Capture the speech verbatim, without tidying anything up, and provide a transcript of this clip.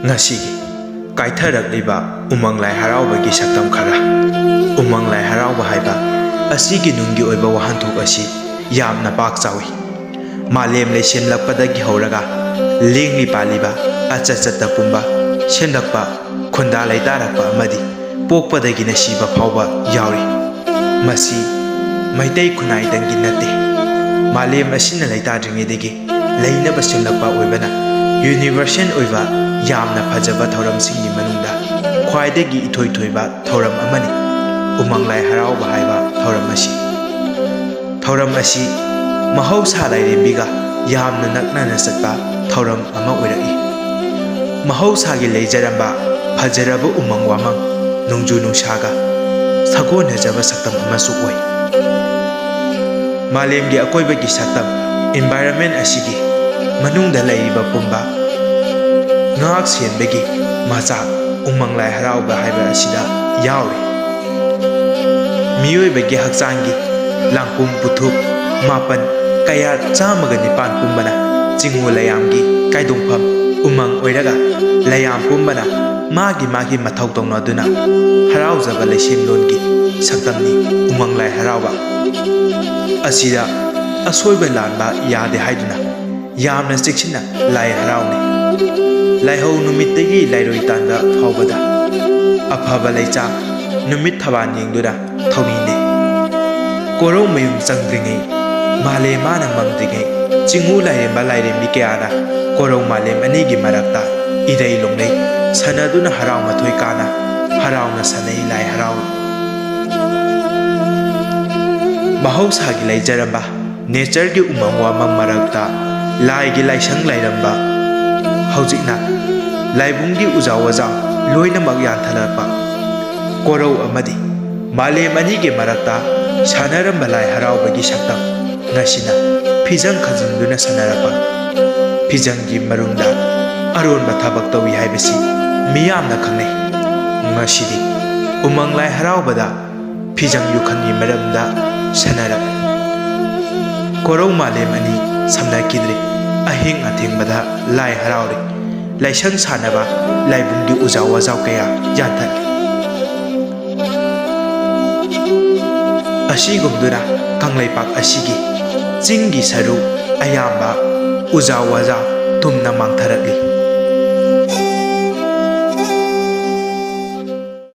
ꯉꯁꯤꯒꯤ ꯀꯥꯏꯊꯔꯛꯂꯤꯕ ꯎꯃꯪ ꯂꯥꯏ ꯍꯔꯥꯎꯕꯒꯤ ꯁꯛꯇꯝ ꯈꯔ꯫ ꯎꯃꯪ ꯂꯥꯏ ꯍꯔꯥꯎꯕ ꯍꯥꯏꯕ ꯑꯁꯤꯒꯤ ꯅꯨꯡꯒꯤ ꯑꯣꯏꯕ ꯋꯥꯍꯟꯊꯣꯛ ꯑꯁꯤ ꯌꯥꯝꯅ ꯄꯥꯛ ꯆꯥꯎꯏ꯫ ꯃꯥꯂꯦꯝ ꯂꯩꯁꯦꯝꯂꯛꯄꯗꯒꯤ ꯍꯧꯔꯒ ꯂꯦꯡꯂꯤ ꯄꯥꯜꯂꯤꯕ ꯑꯆꯠ ꯆꯠꯇ ꯄꯨꯝꯕ ꯁꯦꯝꯂꯛꯄ, ꯈꯨꯟꯗꯥ ꯂꯩꯇꯥꯔꯛꯄ ꯑꯃꯗꯤ ꯄꯣꯛꯄꯗꯒꯤꯅ ꯁꯤꯕ ꯐꯥꯎꯕ ꯌꯥꯎꯔꯤ꯫ ꯃꯁꯤ ꯃꯩꯇꯩ ꯈꯨꯟꯅꯥꯏꯗꯪꯒꯤ ꯅꯠꯇꯦ꯫ ꯃꯥꯂꯦꯝ ꯑꯁꯤꯅ ꯂꯩꯇꯥꯗ꯭ꯔꯤꯉꯩꯗꯒꯤ ꯂꯩꯅꯕ ꯁꯦꯝꯂꯛꯄ ꯑꯣꯏꯕꯅ ꯌꯨꯅꯤꯚꯔꯁꯦꯜ ꯑꯣꯏꯕ ꯌꯥꯝꯅ ꯐꯖꯕ ꯊꯧꯔꯝꯁꯤꯡꯒꯤ ꯃꯅꯨꯡꯗ ꯈ꯭ꯋꯥꯏꯗꯒꯤ ꯏꯊꯣꯏ ꯊꯣꯏꯕ ꯊꯧꯔꯝ ꯑꯃꯅꯤ ꯎꯃꯪ ꯂꯥꯏ ꯍꯔꯥꯎꯕ ꯍꯥꯏꯕ ꯊꯧꯔꯝ ꯑꯁꯤ꯫ ꯊꯧꯔꯝ ꯑꯁꯤ ꯃꯍꯧꯁꯥ ꯂꯥꯏꯔꯦꯝꯕꯤꯒ ꯌꯥꯝꯅ ꯅꯛꯅꯅ ꯆꯠꯄ ꯊꯧꯔꯝ ꯑꯃ ꯑꯣꯏꯔꯛꯏ꯫ ꯃꯍꯧꯁꯥꯒꯤ ꯂꯩꯖꯔꯝꯕ ꯐꯖꯔꯕ ꯎꯃꯪ ꯋꯥꯃꯪ, ꯅꯣꯡꯖꯨ ꯅꯨꯡꯁꯥꯒ ꯁꯥꯒꯣꯟꯅꯖꯕ ꯁꯛꯇꯝ ꯑꯃꯁꯨ ꯑꯣꯏ꯫ ꯃꯥꯂꯦꯝꯒꯤ ꯑꯀꯣꯏꯕꯒꯤ ꯁꯛꯇꯝ, environment ꯑꯁꯤꯒꯤ ꯃꯅꯨꯡꯗ ꯂꯩꯔꯤꯕ ꯄꯨꯝꯕ ꯉꯥꯛ ꯁꯦꯟꯕꯒꯤ ꯃꯆꯥꯛ ꯎꯃꯪ ꯂꯥꯏ ꯍꯔꯥꯎꯕ ꯍꯥꯏꯕ ꯑꯁꯤꯗ ꯌꯥꯎꯔꯤ꯫ ꯃꯤꯑꯣꯏꯕꯒꯤ ꯍꯛꯆꯥꯡꯒꯤ ꯂꯥꯡꯄꯨꯝ ꯄꯨꯊꯨꯞ ꯃꯥꯄꯟ ꯀꯌꯥꯠ ꯆꯥꯝꯃꯒ ꯅꯤꯄꯥꯟ ꯄꯨꯝꯕꯅ ꯆꯤꯡꯉꯨ ꯂꯩꯌꯥꯝꯒꯤ ꯀꯥꯏꯗꯣꯡꯐꯝ ꯎꯃꯪ ꯑꯣꯏꯔꯒ, ꯂꯩꯌꯥꯝ ꯄꯨꯝꯕꯅ ꯃꯥꯒꯤ ꯃꯥꯒꯤ ꯃꯊꯧ ꯇꯧꯅꯗꯨꯅ ꯍꯔꯥꯎꯖꯕ ꯂꯩꯁꯦꯝꯂꯣꯟꯒꯤ ꯁꯛꯇꯝꯅꯤ ꯎꯃꯪ ꯂꯥꯏ ꯍꯔꯥꯎꯕ꯫ ꯑꯁꯤꯗ ꯑꯁꯣꯏꯕ ꯂꯥꯟꯕ ꯌꯥꯗꯦ ꯍꯥꯏꯗꯨꯅ ꯌꯥꯝꯅ ꯆꯦꯛꯁꯤꯟꯅ ꯂꯥꯏ ꯍꯔꯥꯎꯅꯩ꯫ ꯂꯥꯏꯍꯧ ꯅꯨꯃꯤꯠꯇꯒꯤ ꯂꯥꯏꯔꯣꯏ ꯇꯥꯟꯕ ꯐꯥꯎꯕꯗ ꯑꯐꯕ ꯂꯩꯆꯥ ꯅꯨꯃꯤꯠ ꯊꯕꯥꯟ ꯌꯦꯡꯗꯨꯅ ꯊꯧꯅꯤꯅꯩ꯫ ꯀꯣꯔꯧ ꯃꯌꯨꯝ ꯆꯪꯗ꯭ꯔꯤꯉꯩ, ꯃꯥꯂꯦꯝ ꯃꯥꯅ ꯃꯪꯗ꯭ꯔꯤꯉꯩ, ꯆꯤꯡꯉꯨ ꯂꯥꯏꯔꯦꯝꯕ ꯂꯥꯏꯔꯦꯝꯕꯤ ꯀꯌꯥꯅ ꯀꯣꯔꯧ ꯃꯥꯂꯦꯝ ꯑꯅꯤꯒꯤ ꯃꯔꯛꯇ ꯏꯔꯩ ꯂꯣꯡꯂꯩ ꯁꯥꯟꯅꯗꯨꯅ ꯍꯔꯥꯎ ꯃꯊꯣꯏ ꯀꯥꯅ ꯍꯔꯥꯎꯅ ꯁꯥꯟꯅꯩ ꯂꯥꯏ ꯍꯔꯥꯎ꯫ ꯃꯍꯧꯁꯥꯒꯤ ꯂꯩꯖꯔꯝꯕ ꯅꯦꯆꯔꯒꯤ ꯎꯃꯪ ꯋꯥꯃꯪ ꯃꯔꯛꯇ ꯂꯥꯏꯒꯤ ꯂꯥꯏꯁꯪ ꯂꯩꯔꯝꯕ ꯍꯧꯖꯤꯛꯅ ꯂꯥꯏꯕꯨꯡꯒꯤ ꯎꯖꯥ ꯋꯥꯖꯥ ꯂꯣꯏꯅꯃꯛ ꯌꯥꯟꯊꯔꯛꯄ, ꯀꯣꯔꯧ ꯑꯃꯗꯤ ꯃꯥꯂꯦꯝ ꯑꯅꯤꯒꯤ ꯃꯔꯛꯇ ꯁꯥꯟꯅꯔꯝꯕ ꯂꯥꯏ ꯍꯔꯥꯎꯕꯒꯤ ꯁꯛꯇꯝ ꯉꯁꯤꯅ ꯐꯤꯖꯪ ꯈꯟꯖꯤꯟꯗꯨꯅ ꯁꯥꯟꯅꯔꯛꯄ꯫ ꯐꯤꯖꯪꯒꯤ ꯃꯔꯨꯝꯗ ꯑꯔꯣꯟꯕ ꯊꯕꯛ ꯇꯧꯏ ꯍꯥꯏꯕꯁꯤ ꯃꯤꯌꯥꯝꯅ ꯈꯪꯅꯩ꯫ ꯉꯁꯤꯗꯤ ꯎꯃꯪ ꯂꯥꯏ ꯍꯔꯥꯎꯕꯗ ꯐꯤꯖꯪ ꯌꯨꯈꯟꯒꯤ ꯃꯔꯝꯗ ꯁꯥꯟꯅꯔꯛ꯫ ꯀꯣꯔꯧ ꯃꯥꯂꯦꯝ ꯑꯅꯤ ꯁꯝꯅꯈꯤꯗ꯭ꯔꯦ꯫ ꯑꯍꯤꯡ ꯑꯊꯦꯡꯕꯗ ꯂꯥꯏ ꯍꯔꯥꯎꯔꯤ꯫ ꯂꯥꯏꯁꯪ ꯁꯥꯟꯅꯕ ꯂꯥꯏꯕꯨꯡꯒꯤ ꯎꯖꯥ ꯋꯥꯖꯥ ꯀꯌꯥ ꯌꯥꯟꯊꯠꯂꯤ꯫ ꯑꯁꯤꯒꯨꯝꯗꯨꯅ ꯀꯪꯂꯩꯄꯥꯛ ꯑꯁꯤꯒꯤ ꯆꯤꯡꯒꯤ ꯁꯔꯨꯛ ꯑꯌꯥꯝꯕ ꯎꯖꯥ ꯋꯥꯖꯥ ꯇꯨꯝꯅ ꯃꯥꯡꯊꯔꯛꯂꯤ꯫